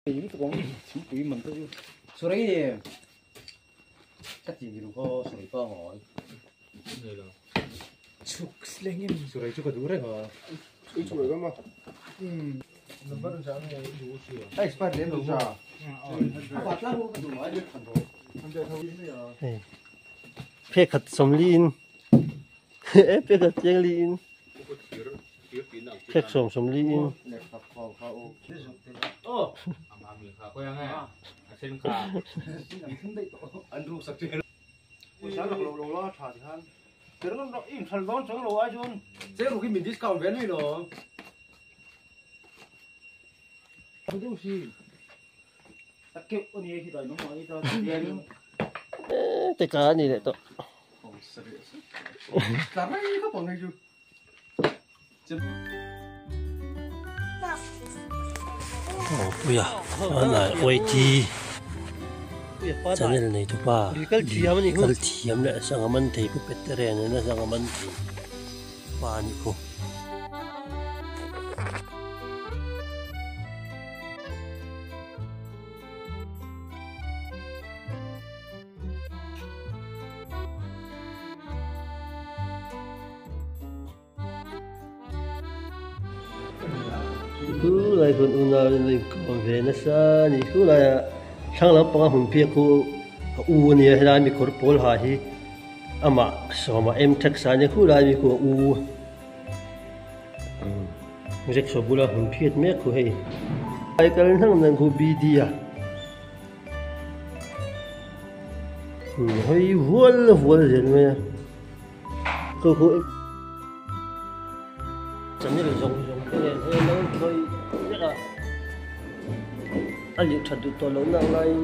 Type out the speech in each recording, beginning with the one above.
Thingpui man te chu sawi em ka ti ni lo khaw sawi pangngai chhuk sleng em sawi chu ka duh reng a Phek khat sawmli in phek khat chiangli in. Phek sawm sawmli in. Teka a ni leh tawh. Aw puia hmanah YT channel nei tu pa kal thiam leh sangha man thei pu Petere nena sangha man thei pa a nih khu. Khulai hun unau in inkawm ve nasa a ni. Khulaiah thlang lampanga hun piak khu a u a nia helai mi kawr pawl ha hi amah sawma em thek sa a nia khulai mi khu a u rickshaw bula hun phiat mek khu hei. Ai kal hnang hnang khu BD a. Hei vual vual zel mai a khu khu channel zawng zawng te nen hian lo thawi vek a a lih that duh tawh loh nak laiin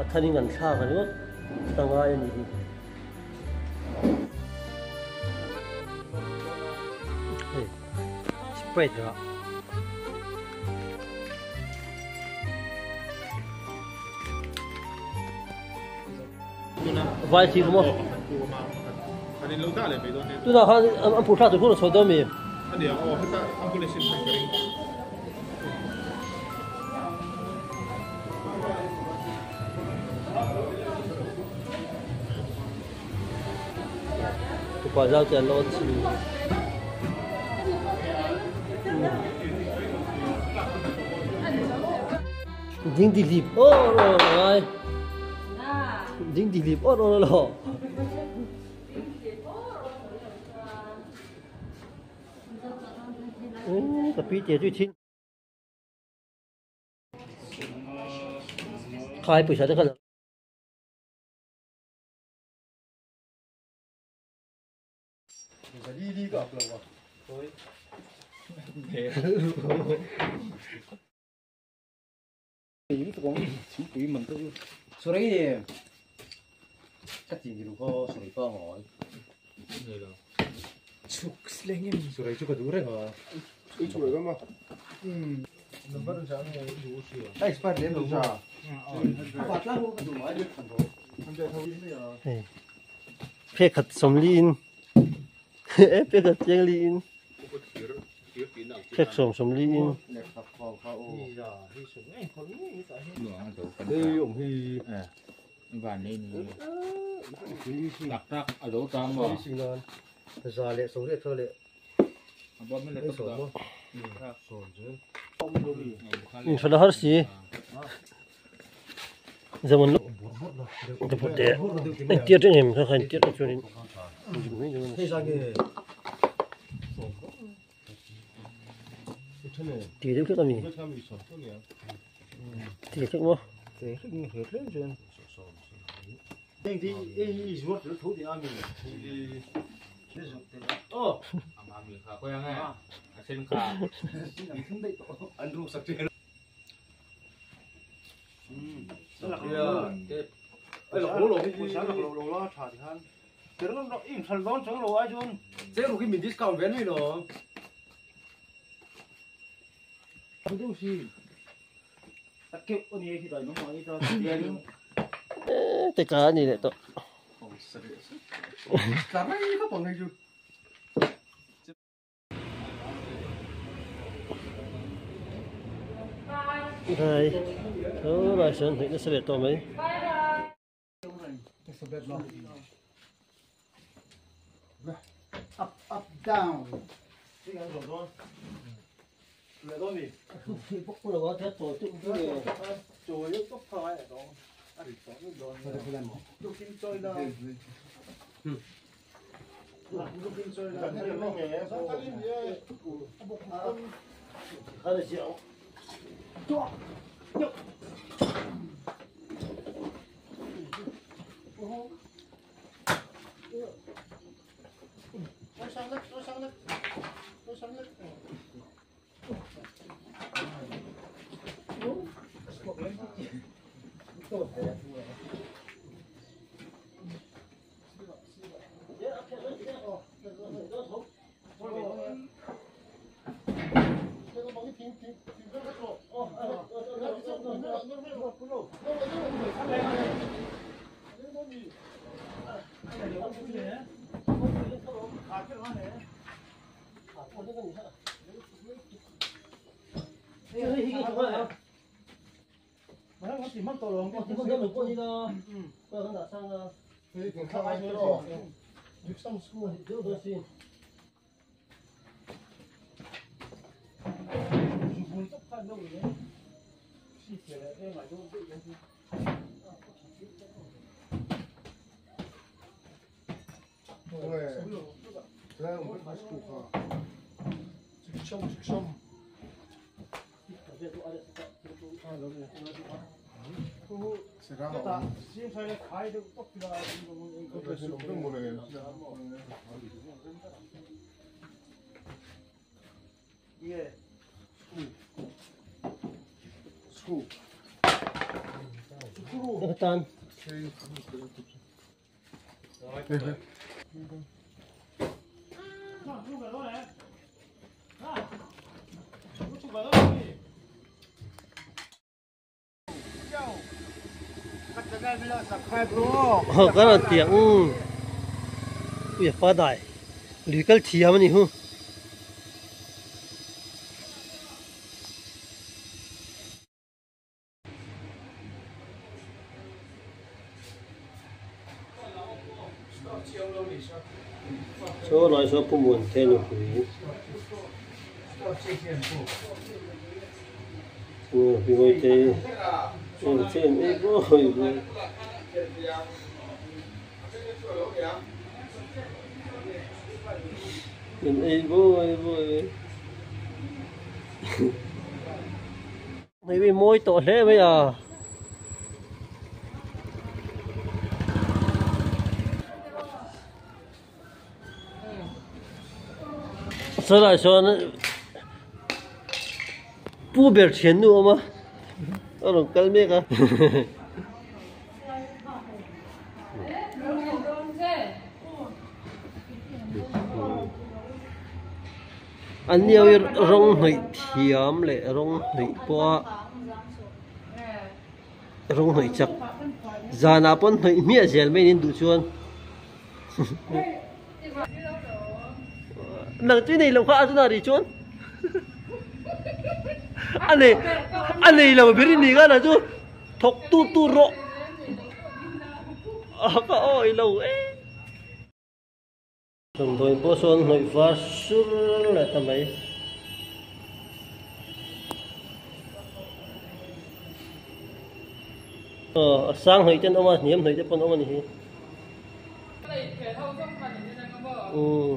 a thanin an thlak a ringawt ta ngai a nih hi. Hei sprite rah. Vai thil maw? Tunah khan an phur thlak tur hun a chho dawn mi? Tupa zau te an lo chim. Ding di lip or or ngai. Ding di lip or or lo. Ka pi te chu thin. Khai pawisa te kha. Thingpui man te chu sawi em ka ti ni lo khaw sawi pangngai chhuk sleng em sawi chu ka duh reng a Phek khat sawmli in phek khat chiangli in phek sawm sawmli in. Inthlan a har si zaman te pawh te engtir te em kha kha engtir te chuanin ti deuh hlek ami ti hlek maw. Teka a ni leh tawh. Hai saw lai sawn hnaih nasa leh tawh mai. Up up down. Tan. Cái là tiếng ui phá đại lưỡi cái thiam này hu số nói số cũng muốn thêm một quý vì vậy thì trên ấy có hơi mình ấy vui vui mấy bị môi tổ thế bây giờ số lại số nó不别钱路吗？那种干面啊。Anh yêu rong hủy thiam lệ rong hủy qua rong hủy chặt giờ nào pon hủy mía dẻo mấy nên đủ chuan nang chứ này lòng khá nào đi chuan anh này là một biết gì cả là chú thọc tu tu rọ à có ôi lâu ấy đồng thời bố xuân hội phá sur là tầm ấy sáng hội chân ông à nhiễm hội chân ông à nhỉ ừ.